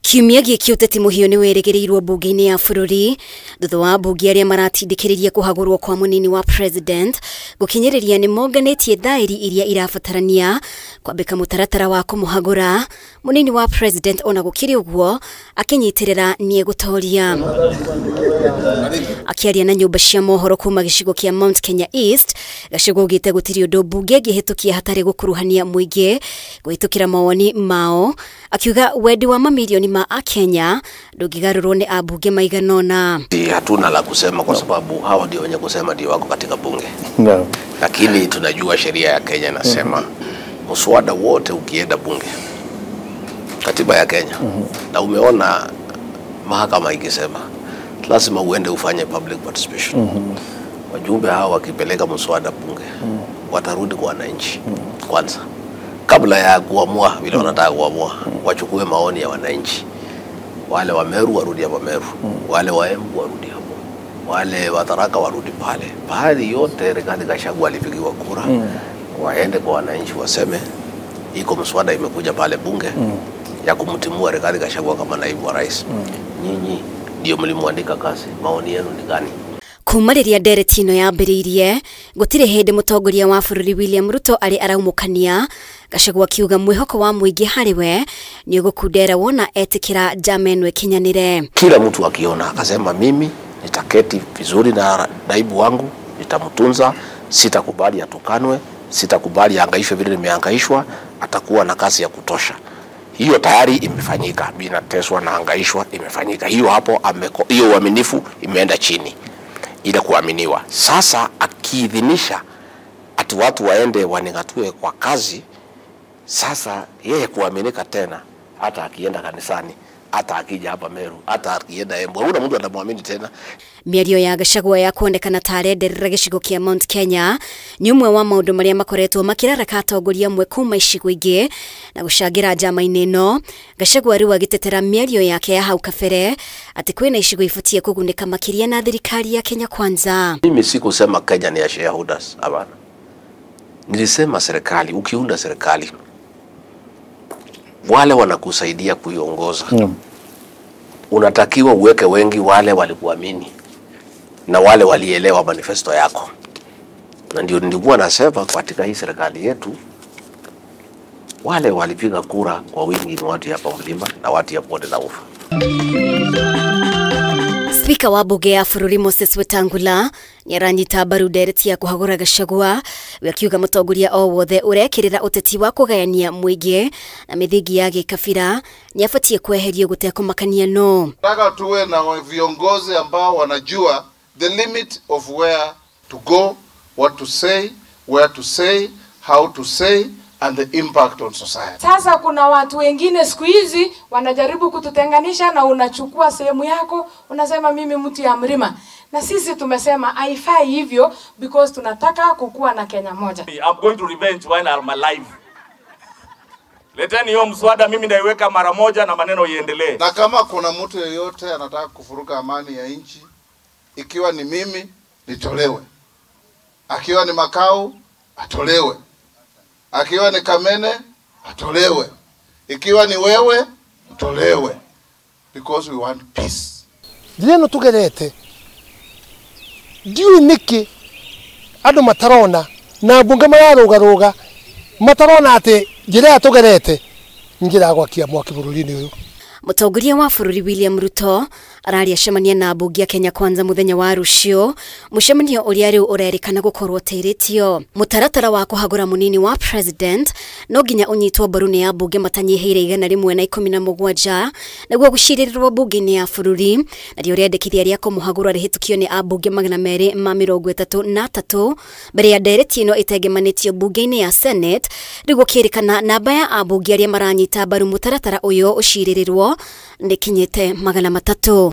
Kiumia gĩkĩ ũteti mũhiũ nĩ wĩrĩgĩrĩirwo mbunge-inĩ ya bũrũri thutha wa ambunge arĩa maratindĩkĩrĩria kũhagũrwo kwa mũnini wa president gũkinyĩrĩria nĩ monganĩtie thaĩri iria irabatarania kwambĩka mũtaratara wa kũmũhagũra mũnini wa president. Ona gũkĩrĩ ũguo akĩnyitĩrĩra nĩegũtoria. Akĩaria na nyũmba cia mohoro kuma gĩcigo kĩa Mount Kenya East, Gachagua augĩte gũtirĩ ũndũ mbunge ĩngĩhĩtũkia hatarĩ gũkuruhania mũingĩ kũhĩtũkĩra mawoni mao, akiuga wendi wa mamilioni ma Akenya ndũngĩgarũrwo nĩ ambunge maigana ũna. Hatuna la kusema kwa sababu hawa ndio wenye kusema, ndio wako katika bunge. No. Lakini tunajua sheria ya Kenya inasema mswada wote ukienda bunge, katiba ya Kenya, na umeona mahakama ikisema lazima uende ufanye public participation. Wajumbe hawa wakipeleka mswada bunge, watarudi kwa wananchi kwanza kabla ya kuamua vile wanataka kuamua, wachukue maoni ya wananchi. Wale wa Meru warudi hapa Meru, wale wa Embu warudi hapo, wale wa Tharaka warudi pale. Pahali yote Rigathi Gachagua alipigiwa kura, waende kwa wananchi waseme iko mswada imekuja pale bunge ya kumtimua Rigathi Gachagua kama naibu wa rais. Nyinyi ndio mlimwandika kazi, maoni yenu ni gani? Kuma rĩrĩa ndereti ĩno yambĩrĩirie gũtirĩ hĩndĩ mũtongoria wa bũrũri William Ruto arĩ araumũkania. Gachagua akiuga mwĩhoko wa mũingĩ harĩ we nĩ ũgũkundera wona etĩkĩra njama ĩno ĩkinyanĩre. Kila mtu akiona akasema mimi nitaketi vizuri na naibu wangu, nitamtunza, sitakubali atukanwe, sitakubali ahangaishwe vile nimehangaishwa, atakuwa na kazi ya kutosha. Hiyo tayari imefanyika, mimi nateswa na hangaishwa, imefanyika. Hiyo hapo hiyo uaminifu imeenda chini, ile kuaminiwa. Sasa akiidhinisha ati watu waende waningatue kwa kazi, sasa yeye kuaminika tena, hata akienda kanisani, hata akija hapa Meru, hata akienda Embu, hakuna mtu atamwamini tena. Mĩario ya Gachagua ya kuonekana ta arenderera gĩcigo kĩa Mount Kenya nĩ ũmwe wa maũndũ marĩa makoretwo makĩraraka atongoria amwe kuma icigo ingĩ na gũcangĩra njama-inĩ ĩno. Gachagua rĩu agĩtetera mĩario yake ya hau kabere atĩ kwĩna icigo ibatiĩ kũgunĩka makĩria na thirikari ya Kenya Kwanza. Mimi sikusema Kenya ni ya shareholders, hapana. Nilisema serikali, ukiunda serikali wale wanakusaidia kuiongoza, unatakiwa uweke wengi wale walikuamini na wale walielewa manifesto yako. Na ndio nilikuwa nasema katika hii serikali yetu wale walipiga kura kwa wingi ni watu hapa mlima na watu ya bonde la ufa. Spika wa bunge ya bũrũri Moses Wetangula nĩaranyita mbaru ndereti ya kũhagũra Gachagua, we akiuga mũtongoria o wothe ũrekĩrĩra ũteti wa kũgayania mũingĩ na mĩthingi ya gĩkabira nĩabatiĩ kweherio gũtekũmakania no. Nataka tuwe na viongozi ambao wanajua the limit of where to go, what to say, where to say, how to say and the impact on society. Sasa kuna watu wengine siku hizi wanajaribu kututenganisha, na unachukua sehemu yako unasema mimi mtu ya mlima, na sisi tumesema haifai hivyo because tunataka kukua na Kenya moja. I'm going to revenge while I'm alive. Leteni hiyo mswada, mimi ndaiweka mara moja na maneno iendelee. Na kama kuna mtu yeyote anataka kufuruka amani ya nchi, ikiwa ni mimi nitolewe, akiwa ni Makau atolewe, akiwa ni Kamene atolewe, ikiwa ni wewe utolewe, because we want peace. Njira ĩno tugerete ndiũĩ nĩkĩ andũ matarona na mbunge mararũgarũga matarona atĩ njĩra ĩrĩa tugerete njĩra ya gwakia mwaki bũrũri-inĩ ũyũ. Mũtongoria wa bũrũri William Ruto araria acemania na ambunge a Kenya Kwanza mũthenya wa rũciũ, mũcemanio ũrĩa rĩu ũrerĩkana gũkorwo ũtĩrĩtio. Mũtaratara wa kũhagũra mũnini wa president no nginya ũnyitwo mbaru nĩ ambunge matanyihĩire 117 nĩguo gũcirĩrĩrwo mbunge-inĩ ya bũrũri, narĩo rĩandĩkithia rĩa kũmũhagũra rĩhĩtũkio nĩ ambunge 233 mbere ya ndereti ĩno ĩtengemanĩtio mbunge-inĩ ya Senate. Rĩu gũkĩrĩkana namba ya ambunge arĩa maranyita mbaru mũtaratara ũyũ ũcirĩrĩrwo nĩkinyĩte 300.